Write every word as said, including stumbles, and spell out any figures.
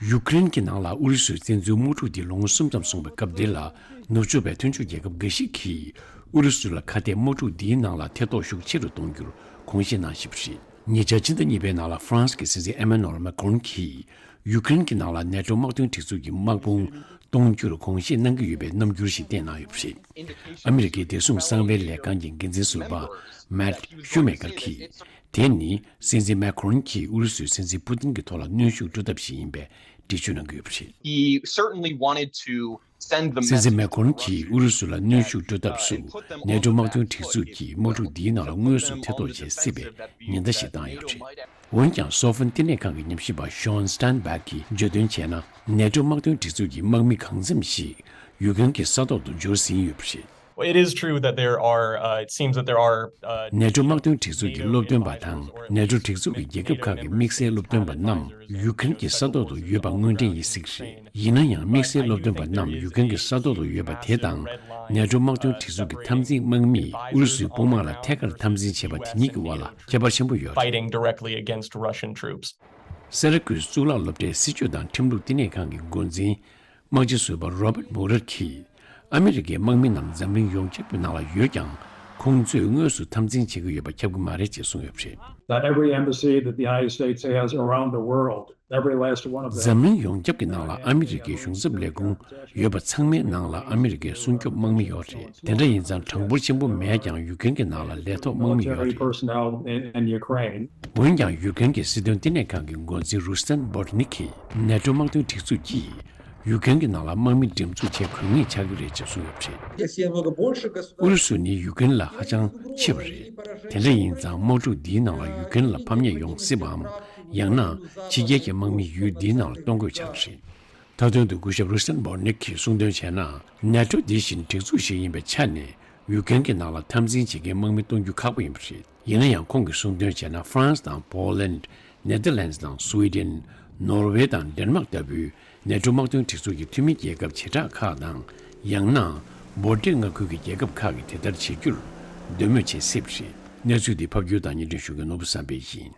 ཡུ་ཀེ་རེན་གྱི་ནང་ལ་ཨུ་རུ་སུས་བཙན་འཛུལ་དམག་འཁྲུག་འདི་ལོ་ངོ་གསུམ་ཙམ་སོང་བའི་སྐབས་འདི་ལ། ནུབ་ཕྱོགས་པའི་མཐུན་ཕྱོགས་རྒྱལ་ཁབ་འགའ་ཞིག་གིས་ཨུ་རུ་སུ་ལ་ཁ་གཏད་དམག་འཁྲུག་འདིའི་ནང་ལ་ཐེ་གཏོགས་ཤུགས་ཆེ་རུ་གཏོང་རྒྱུར་དགོངས་བཞེས་གནང་བཞིན་པ་རེད། ཉེ་ཆར་ཕྱི་ཟླ་གཉིས་པའི་ནང་ལ་ཧྥ་རན་སི་གི་སྲིད་འཛིན་ཨེ་མ་ནུ་ཨེལ་མེ་ཁོ་རོན་གྱིས་ཡུ་ཀེ་རེན་གྱི་ནང་ལ་ནེ་ཊོ་དམག་དོན་སྒྲིག་འཛུགས་ཀྱི་དམག་དཔུང་གཏོང་རྒྱུར་དགོངས་བཞེས་གནང་གི་ཡོད་པའི་རྣམ་འགྱུར་ཞིག་བསྟན་གནང་ཡོད་པ་རེད། ཨ་མི་རི་ཀའི་བདེ་སྲུང་གསང་བའི་ལས་ཁང་གི་འགན་འཛིན་ཟུར་པ་མེཊ་ཤུ་མེ་ཀར་གྱིས། དེ་ནི་སྲིད་འཛིན་མེ་ཁོ་རོན་གྱིས་ཨུ་རུ་སུའི་སྲིད་འཛིན་པུ་ཏིན་གྱི་ཐོག་ལ་གནོན་ཤུགས་སྤྲོད་ཐབས་ཤིག་ཡིན་པའི་འགྲེལ་བརྗོད་གནང་གི་ཡོད་པ་རེད། He certainly wanted to send the send the send the message to Russia that he could put them on the back foot. སྲིད་འཛིན་མེ་ཁོ་རོན་གྱིས་ཨུ་རུ་སུ་ལ་གནོན་ཤུགས་སྤྲོད་ཐབས་སུ་ནེ་ཊོ་དམག་དོན་སྒྲིག་འཛུགས་ཀྱིས་དམག་འཁྲུག་འདིའི་ནང་ལ་དངོས་སུ་ཐེ་གཏོགས་བྱེད་སྲིད་པའི་ཉེན་བརྡ་ཞིག་བཏང་ཡོད་པ་རེད། འོན་ཀྱང་། སོ་ཧྥན་བསྟི་གནས་ཁང་གི་ཉམས་ཞིབ་པ་ཤོན་སྟན་བྷག་གིས་བརྗོད་དོན་བྱས་ན། ནེ་ཊོ་དམག་དོན་སྒྲིག་འཛུགས་ཀྱི་དམག་མི་གང་འཚམ་ཞིག་ཡུ་ཀེ་རེན་གྱི་ས་ཐོག་ཏུ་འབྱོར་ཟིན་ཡོད་པ་རེད། Well, it is true that there are, uh, it seems that there are, uh, ནེ་ཊོ་དམག་དོན་སྒྲིག་འཛུགས་ཀྱི་སློབ་སྟོན་པ་དང་ནེ་ཊོ་སྒྲིག་འཛུགས་ཀྱི་རྒྱལ་ཁབ་ཁག་གི་དམིགས་བསལ་སློབ་སྟོན་པ་རྣམས་ཡུ་ཀེ་རེན་གྱི་ས་ཐོག་ཏུ་ཡོད་པ་དངོས་འབྲེལ་ཡིན་སྲིད་ཀྱི་རེད། ཡིན་ན་ཡང་དམིགས་བསལ་སློབ་སྟོན་པ་རྣམས་ཡུ་ཀེ་རེན་གྱི་ས་ཐོག་ཏུ་ཡོད་པ་དེ་དང་ནེ་ཊོ་དམག་དོན་སྒྲིག་འཛུགས་ཀྱི་འཐབ་འཛིང་དམག་མིས་ཨུ་རུ་སུའི་དཔུང་དམག་ལ་ཐད་ཀར་འཐབ་འཛིང་བྱེད་པ་དེ་གཉིས་ཀྱི་དབར་ལ་ཁྱད་པར་ཆེན་པོ་ཡོད། Fighting directly against Russian troops. སེ་ར་ཀུས་གཙུག་ལག་སློབ་གྲྭའི་སྲིད་བྱུས་དང་ཁྲིམས་ལུགས་བསྟི་གནས་ཁང་གི་འགོ་འཛིན་དམག་སྤྱི་ཟུར་པ་རོ་བརྟ་མུ་རར་གྱིས་ཨ་མི་རི་ཀའི་དམག་མི་རྣམས་འཛམ་གླིང་ཡོངས་ཁྱབ་ཀྱི་ནང་ལ་ཡོད་ཀྱང་། ཁོང་ཚོས་དངོས་སུ་འཐབ་འཛིང་བྱེད་ཀྱི་ཡོད་པ་ཁྱབ་ཀྱི་མ་རེད་ཅེས་གསུངས་ཡོད་པ་རེད། That every embassy that the United States has around the world, every last one of them འཛམ་གླིང་ཡོངས་ཁྱབ་ཀྱི་ནང་ལ་ཨ་མི་རི་ཀའི་གཞུང་ཚབ་ལས་ཁུངས་ཡོད་པ་ཚང་མའི་ནང་ལ་ཨ་མི་རི་ཀའི་སྲུང་སྐྱོབ་དམག་མི་ཡོད་རེད། དེ་འདྲ་ཡིན་ཙང་གྲངས་འབོར་ཆེན་པོ་མེད་ཀྱང་ཡུ་ཀེ་རེན་གྱི་ནང་ལ་ལས་ཐོག་དམག་མི་ཡོད་military རེད། Personnel in, in Ukraine. འོན་ཀྱང་ཡུ་ཀེ་རེན་གྱི་སྲིད་དོན་བསྟི་གནས་ཁང་གི་འགོ་འཛིན་རུ་སྟན་བྷོར་ནིག་གིས་ནེ་ཊོ་དམག་དོན་སྒྲིག་འཛུགས་ཀྱིས་ཡུ་ཀེ་རེན་གྱི་ནང་ལ་དམག་མི་འགྲེམས་འཛུགས་བྱེད་དགོས་ངེས་ཆགས་ཀྱི་རེད་ཅེས་གསུངས་ཡོད་པ་རེད། ཨུ་རུ་སུ་ནི་ཡུ་ཀེ་རེན་ལ་ཧ་ཅང་ཆེ་བ་རེད། དེ་འདྲ་ཡིན་ཙང་དམག་འཁྲུག་འདིའི་ནང་ལ་ཡུ་ཀེ་རེན་ལ་ཕམ་ཉེས་ཡོང་སྲིད་པའམ། ཡང་ན་ཕྱི་རྒྱལ་གྱི་དམག་མི་ཡུལ་འདིའི་ནང་ལ་གཏོང་དགོས་ཆགས་ཀྱི་རེད། མཐའ་དོན་དུ་སྐུ་ཞབས་རུ་སྟན་བྷོར་ནིག་གིས་གསུངས་དོན་བྱས་ན། ནེ་ཊོ་འདི་བཞིན་སྒྲིག་འཛུགས་ཤིག་ཡིན་པའི་ཆ་ནས་ཡུ་ཀེ་རེན་གྱི་ནང་ལ་འཐབ་འཛིང་བྱེད་མཁན་དམག་མི་གཏོང་རྒྱུ་ཁག་པོ་ཡིན་པ་རེད། ཡིན་ན་ཡང་ཁོང་གིས་གསུངས་དོན་བྱས་ན། ཧྥ་རན་སི་དང་པོ་ལན། ནེ་དར་ལན་སི་དང་སུའེ་ཌེན། ནོར་ཝེ་དང་ཌེན་མཱག་ལྟ་བུའི་ནེ་ཊོ་དམག་དོན་སྒྲིག་འཛུགས་ཀྱི་འཐུས་མི་རྒྱལ་ཁབ་བྱེ་བྲག་ཁག་དང་། ཡང་ན། བྷོལ་ཊིག་མངའ་ཁུལ་གྱི་རྒྱལ་ཁབ་ཁག་གིས་དེ་ལྟར་བྱེད་རྒྱུར་འདོད་མོས་བྱེད་སྲིད་པ་རེད། གནས་ཚུལ་འདི་ཕབ་སྒྱུར་དང་སྙན་སྒྲོན་ཞུ་མཁན་ནོར་བུ་བསམ་འཕེལ་ཡིན།